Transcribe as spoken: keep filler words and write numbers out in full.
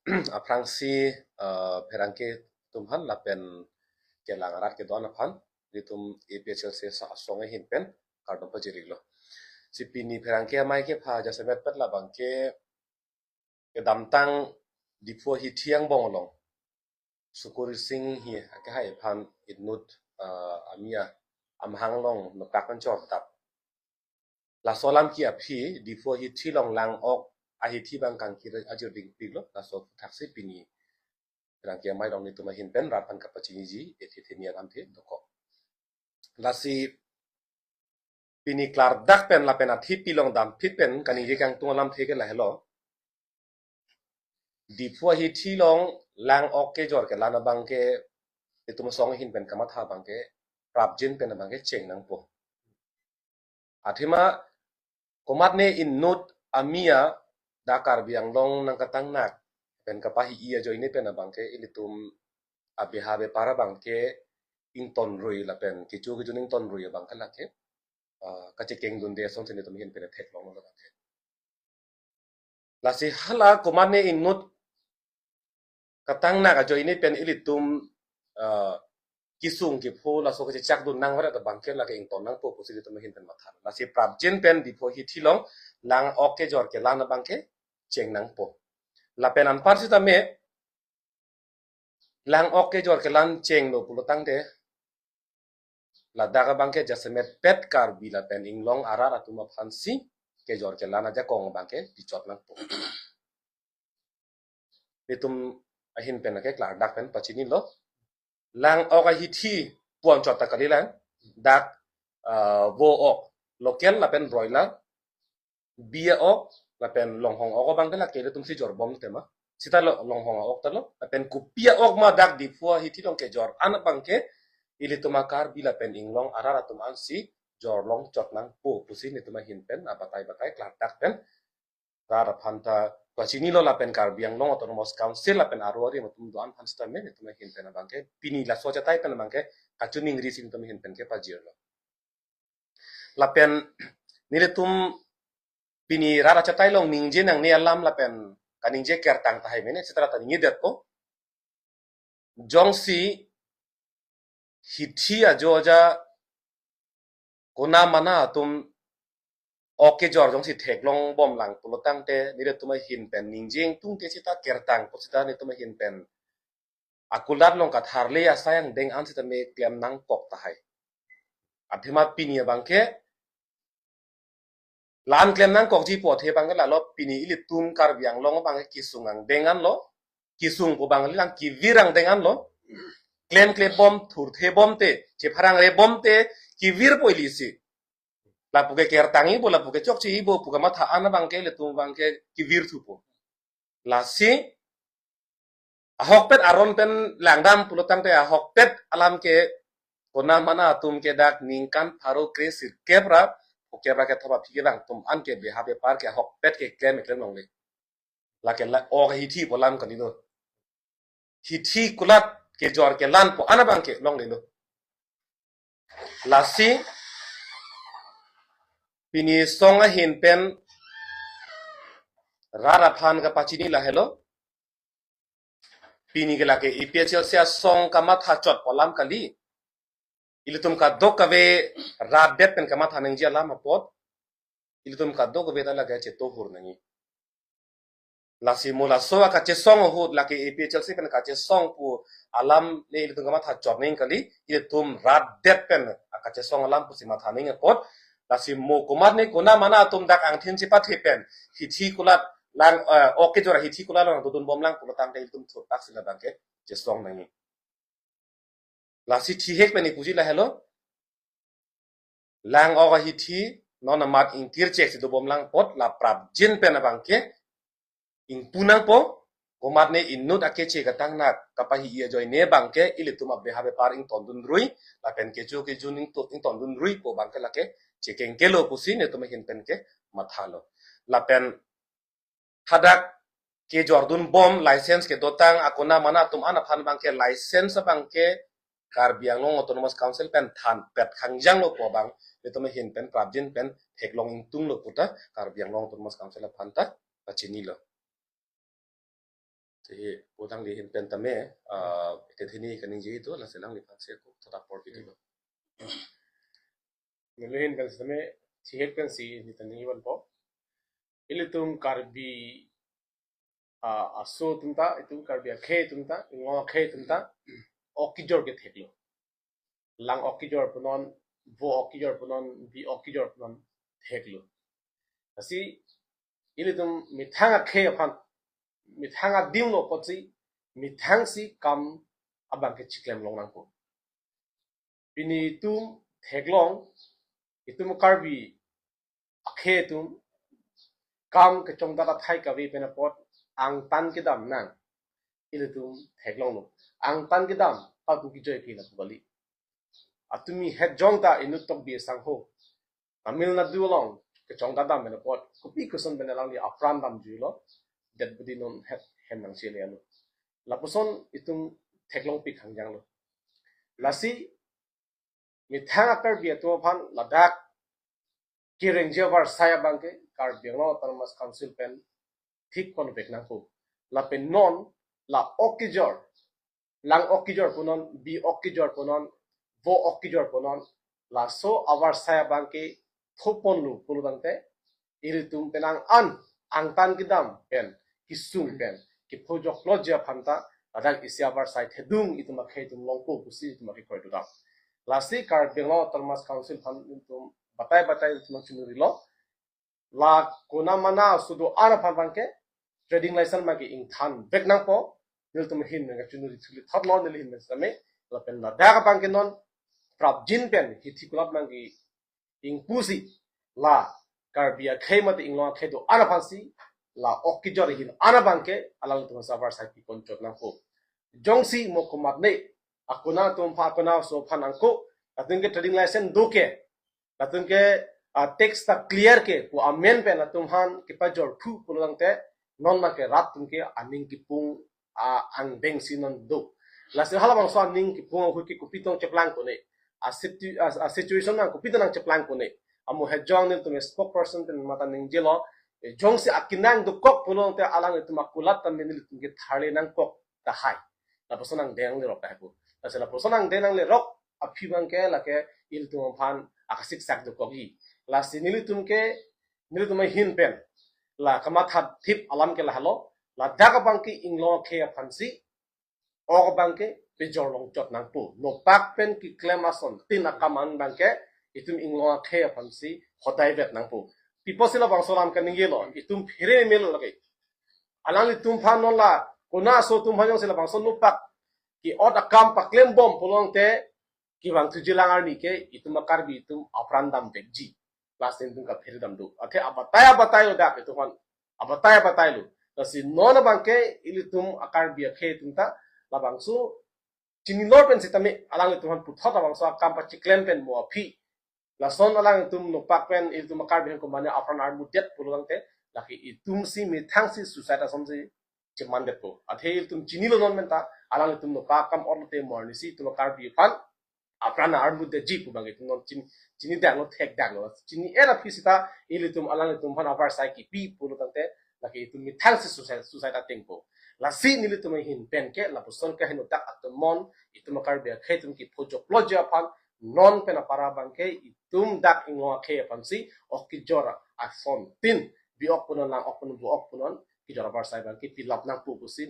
aphrangsi, eh, pherangke atum aphan lapen kelang arat kedo-an aphan nelitum A P H L C asong ahin pen kardom pajir-iklo. Si pini pherangke amei kepha jasemet pet labangke kedamtang Diphu ahithi angbong along Sukuri Singh hi akehai aphan inut, eh, amia amahang along nokpak pen chordap. Laso alam ke aphi Diphu ahithi along lang-ok ahithi abang kangkir ajir dingpiklo, laso aphuthak si pini pherangke amei along nelitum ahin pen rat aphan kapachiniji, ethe theni alamthe dokok. Lasi pini klardak pen lapen athepi along damphit pen kaningje kangtung alamthe ke lahelo. Diphu ahithi along lang-ok kejor kelan abangke, nelitum asong ahin pen kamatha abangke, prapjin pen abangke cheng nangpo. Athema komatne inut amia dak Karbi Anglong nangkatangnak pen kapahi-i ajoine pen abangke ilitum abeha bepar abangke ingtonrui lapen kecho kejun ingtonrui abangke lake, ah, kachekengdunde asonsi nelitum ahin pen theklonglo abangke. Lasi hala komatne inut katangnak ajoine pen ilitum, ah, kesung kepho laso kachechakdun nangvaret abangke lake ington nangpo pusi nelitum ahin pen matha. Lasi prapjin pen Diphu ahithi along lang-ok kejor kelan abangke cheng nangpo. Lapen anpar sitame lang-ok kejor kelan chenglo pulo tangte, ladak abangke jasemet pet Karbi lapen inglong arat atum aphansi kejor kelan ajakong abangke pichot nangpo. Nelitum ahin pen ke klardak pen pachinilo. Lang-ok ahithi pu anchot ta kalilang, dak, ah, vo-ok, local lapen broiler, bi a-ok lapen longhong ok abangke lake ilitum si jorbom tema. Sita lo longhong a-ok ta lo, lapen kopi a-ok ma dak Diphu ahithi along kejor an abangke ilitum a-Karbi lapen inglong arat atum ansi jorlong chot nangpo pusi nelitum ahin pen abatai batai klardak pen rat aphan ta pachinilo lapen Karbi Anglong Autonomous Council lapen aro arim atum do-an aphan sitame nelitum ahin pen abangke pini laso achatai pen abangke kachiningri si nelitum ahin pen kepajirlo. Lapen nelitum pini rat achatai along ningje nangne alam lapen kaningje kertang tahai mene sita ta ningjedetpo. Jongsi hithi ajo aja kona mana atum ok kejor jongsi theklongbomlang pulo tangte nelitum ahin pen ningje ingtungte sita kertangpo sita nelitum ahin pen akulat along katharle asai angdeng an sitame klem nangkok tahai. Athema pini abangke la-an klem nangkokji pu athe abangke lalo, pini ilitum Karbi Anglong abangke kesung angdeng anlo, kesung pu abang lang kevir angdeng anlo, klemklebom, thurthebom te, chepharangrebom te kevirpo ilisi. Lapu ke kertangji pu, lapu ke chokcheji pu kamatha an abangke ilitum abangke kevirthupo. Lasi ahokpet aron pen langdam pulo tangte ahokpet alam ke kona mana atum ke dak ningkan pharo kre sirkep ra phokep ra kethom aphi kevang atum an ke beha bepar ke ahokpet keklem keklem longle. Lake la-ok ahithi pu alam kalilo. Hithi kulat kejor kelan pu an abangke longlelo. Lasi pini song ahin pen rat aphan kapachini lahelo. Pini ke lake A P H L C asong kamatha chot pu alam kali. Ilitum kadokave rat det pen kamatha nangji alam apot ilitum kadokave ta lake chetohur nangji. Lasi mo laso akachesong ahut lake A P H L C pen kachesong pu alam le ilitum kamatha chot nangji kali, ilitum rat det pen akachesong alam pusi matha nangji apot. Lasi mo komatne kona mana atum dak angthin chepathe pen hithi kulat lang, eh, ok kejor ahithi kulat lang dodunbomlang pulo tangte ilitum thurpak si labangke chesong nangji. Lasi thihek pen ipuji lahelo. Lang-ok ahithi non amat ingkir chek si dobomlang apot la prapjin pen abangke ingpu nangpo, komatne inut akeche katangnak kapahi-i ajoine abangke ilitum abeha bepar ingtondunrui lapen kecho kejun ingto-, ingtondunruipo abangke lake chekengkelo pusi nelitum ahin pen kemathalo. Lapen hadak kejordunbom license kedotang akona mana atum an aphan abangke license abangke Karbi Anglong Autonomous Council pen thanpet khangjanglo pu abang nelitum ahin pen prapjin pen theklong ingtunglo pu ta Karbi Anglong Autonomous Council aphan ta pachinilo. Te, pu alangli ahin pen tame, ah, ite thini kaningje do, lasi alangliphan si ako thot apor pidunlo. Neli ahin pen tame, thihek pensi neli ta ningje ponpo. Ilitum Karbi, ah, aso atum ta, itum Karbi akhei atum ta, Inglong akhei atum ta, ok kejor ke theklo. Lang ok kejor punon, vo ok kejor punon, bi ok kejor punon theklo. Lasi ilitum methang akhei aphan, methang adim lo apotsi, methang si kam abang ke chiklem long nangpo. Pini itum theklong, itum Karbi akhei atum kam kechongdat athai kave pen apot angtan kedam nang ilitum theklonglo. Angtan kedam, patu kejoi ke lapu kali. Atumi het jong ta inut Tokbi asangho Tamil Nadu along kechongdat dam pen apot, kopi koson pen alangli apran damjuilo, det budi non het hem nangchele ano. Lapuson itum theklongpik hangjanglo. Lasi methang a-Karbi atum aphan ladak kerengji avarsai abang ke Karbi Anglong Autonomous Council pen thik ponvek nangpo. Lapen non la ok kejor, lang ok kejor punon, bi ok kejor punon, vo ok kejor punon, laso avarsai abang ke thoponlo pulo tangte, ilitum penang an angtan kedam pen, kesung pen, kepho joklo ji aphan ta, ladak isi avarsai thedung itum akhei atum longpo pusi itum akhei kroi dodam. Lasi Karbi Anglong Autonomous Council aphan itum batai batai itum chunurilo. La kona mana sudo an aphan abang ke trading license abang ke ingthanvek nangpo. Nelitum ahin abang ke chunuri thuli thotlo, neli ahin abang same. Lapen ladak abang ke non prapjin pen hithi kulap abang ke ingpusi, la Karbi akhei mate Inglong akhei do an aphansi, la ok kejor ahin an abang ke alanglitum avarsai pipon chot nangpo. Jongsi mo komatne akona atum aphan, akona aso aphan angko, latum ke trading license do ke, latum ke, ah, tax ta clear ke pu amen pen latum aphan kepajor thu pulo tangte, non abang ke rat atum ke aning kipung, ah, angdeng si non do. Lasi halabangso aning kipung ahut ke kopi tong cheplang kone, a situ-, a, a situation nang kopi tong nangcheplang kone. Amo het jong nelitum spokesperson pen mata ningjelo, eh, jongsi akinang dokok pulo tangte alanglitum akulat tame nelitum ke tharle nangkok tahai. Lapuson angdeng lerok tahai pu. Lasi lapuson angdeng lerok aphi abang ke lake ilitum aphan akasiksak dokokji. Lasi nelitum ke, nelitum ahin pen la kamathathip alam ke lahelo, ladak abang ke Inglong akhei aphansi ok abang ke pejor long chot nangpo. Nopak pen keklem asontin akam an abang ke itum Inglong akhei aphansi hodai vet nangpo. Pi apotsi labangso alam kaningjelo, itum phere melo lake. Alanglitum aphan non la kona aso atum aphan jongsi labangso nopak ke-ot akam paklem bom pulo tangte, kevang thuji lang arni ke itum a-Karbi atum apran damvekji. Lasi itum kaphere dam do. Athe abatai abatai lo dak itum aphan. Abatai abatai lo. Lasi non abang ke ilitum a-Karbi akhei atum ta labangso chini nor pen sitame alanglitum aphan puthot labangso akam pachiklem pen mo aphi. Lason alanglitum nopak pen ilitum a-Karbi aphan komane apran armudet pulo tangte, lake itum si methang si suicide asonsi chemandetpo. Athe ilitum chinilo non pen ta, alanglitum nopak akam otlote mo arnisi itum a-Karbi aphan apran armudetji pu abang itum non chin-, chini danglo, thek danglo. Chini-et aphi sita ilitum alanglitum aphan avarsai kipi pulo tangte, lake itum methang si suicide, suicide atengpo. Lasi nelitum ahin pen ke lapuson kaheno dak atum mon, itum a-Karbi akhei atum kepho joklo ji aphan, non pen apara abang ke itum dak Inglong akhei aphansi ok kejor asontin, bi ok punon, lang ok punon, vo ok punon, kejor avarsai abang ke pilap nangpo pusi